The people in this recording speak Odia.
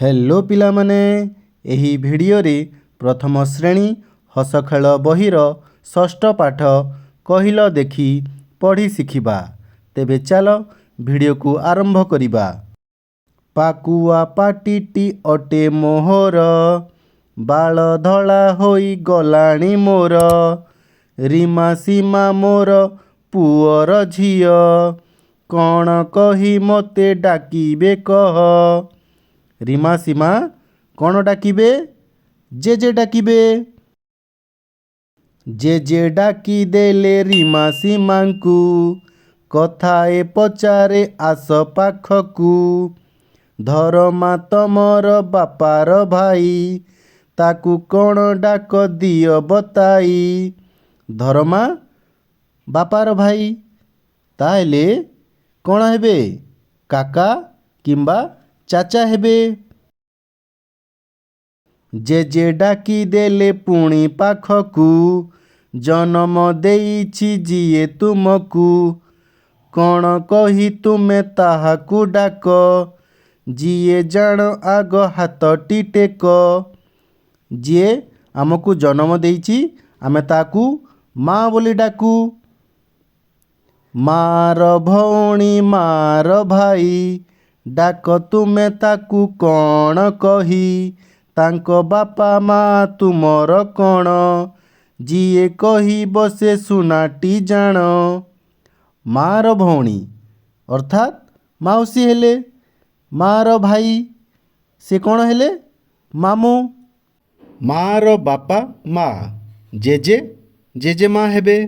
ହ୍ୟାଲୋ ପିଲାମାନେ, ଏହି ଭିଡ଼ିଓରେ ପ୍ରଥମ ଶ୍ରେଣୀ ହସଖେଳ ବହିର ଷଷ୍ଠ ପାଠ କହିଲ ଦେଖି ପଢ଼ି ଶିଖିବା। ତେବେ ଚାଲ ଭିଡ଼ିଓକୁ ଆରମ୍ଭ କରିବା। ପାକୁଆ ପାଟିଟି ଅଟେ ମୋହର, ବାଳ ଧଳା ହୋଇଗଲାଣି ମୋର। ରୀମା ସୀମା ମୋର ପୁଅର ଝିଅ, କ'ଣ କହି ମୋତେ ଡାକିବେ କହ? ରୀମା ସୀମା କ'ଣ ଡାକିବେ? ଜେଜେ ଡାକିବେ। ଜେଜେ ଡାକିଦେଲେ ରୀମା ସୀମାଙ୍କୁ, କଥାଏ ପଚାରେ ଆସ ପାଖକୁ। ଧରମା ତମର ବାପାର ଭାଇ, ତାକୁ କ'ଣ ଡାକ ଦିଅ ବତାଇ। ଧରମା ବାପାର ଭାଇ, ତାହେଲେ କ'ଣ ହେବେ? କାକା କିମ୍ବା ଚାଚା ହେବେ। ଜେଜେ ଡାକିଦେଲେ ପୁଣି ପାଖକୁ, ଜନମ ଦେଇଛି ଯିଏ ତୁମକୁ, କ'ଣ କହି ତୁମେ ତାହାକୁ ଡାକ? ଯିଏ ଜାଣ ଆଗ ହାତଟି ଟେକ। ଯିଏ ଆମକୁ ଜନମ ଦେଇଛି, ଆମେ ତାକୁ ମା ବୋଲି ଡାକୁ। ମାର ଭଉଣୀ ମାର ଭାଇ, ଡାକ ତୁମେ ତାକୁ କ'ଣ କହି? ତାଙ୍କ ବାପା ମା ତୁମର କ'ଣ? ଯିଏ କହିବ ସେ ସୁନାଟି ଜାଣ। ମାର ଭଉଣୀ ଅର୍ଥାତ୍ ମାଉସୀ ହେଲେ। ମାର ଭାଇ ସେ କ'ଣ ହେଲେ? ମାମୁଁ। ମାର ବାପା ମା, ଜେଜେ ଜେଜେମା ହେବେ।